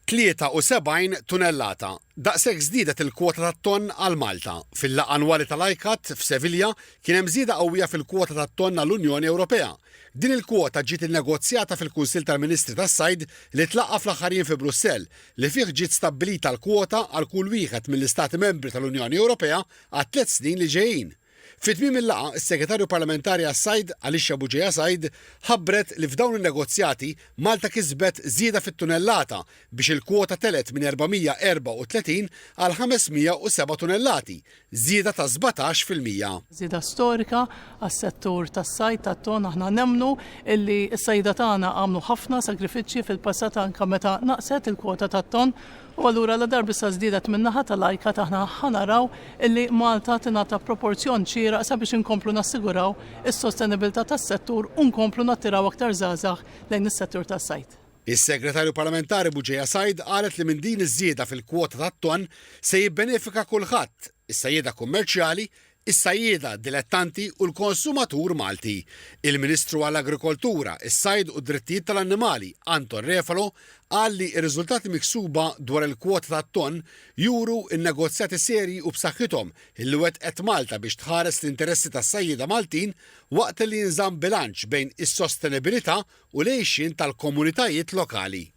73 tunellata. Daqshekk żdiedet il-kwota tat-tonn għal Malta. Fil-laqgħa annwali tal-ICCAT f'Sevilja kien hemm żieda qawwija fil-kwota tat-tonn għall-Unjoni Ewropea. Din il-kwota ġiet innegozjata fil-Kunsill tal-Ministri tas-Sajd li tlaqqa' fl-aħħar jiem fi Brussell, li fih ġiet stabbilita l-kwota għal kull wieħed mill-Istati Membri tal-Unjoni Ewropea għat-tliet snin li ġejjin. Fi tmiem il-laqgħa, is-Segretarju Parlamentari għas-Sajd, Alicia Bugeja Said, ħabbret li f'dawn in-negozjati Malta kisbet żieda fit-tunellata biex il-kwota telgħet minn 434 għal 507 tunellati, żieda ta' 17%. Żieda storika għas-settur tas-sajd tat-tonn. Aħna nemmnu illi s-sajjieda tagħna għamlu ħafna sagrifiċċji fil-passat anke meta naqset il-kwota tat-tonn U allura ladarba issa żdiedet min-naħa tal-ICAT aħna ħa naraw illi Malta tingħata proporzjon xieraq sabiex inkomplu nassiguraw is-sostenibilità tas-settur u nkomplu nattiraw aktar żgħażagħ lejn is-settur tas-sajd. Is-Segretarju Parlamentari Bugeja Said qalet li minn din iż-żieda fil-kwota tat-tonn se jibbenefika kulħadd, is-sajjieda kummerċjali, is-sajjieda dilettanti u l-konsumatur Malti. Il-Ministru għall-Agrikoltura, is-Sajd u d-Drittijiet tal-Annimali, Anton Refalo, qal li r-riżultati miksuba dwar il-kwota tat-tonn juru n-negozjati serji u b'saħħithom li wettqet Malta biex tħares l-interessi tas-sajjieda Maltin waqt li jinżamm bilanċ bejn is-sostenibilità u l-għixien tal-komunitajiet lokali.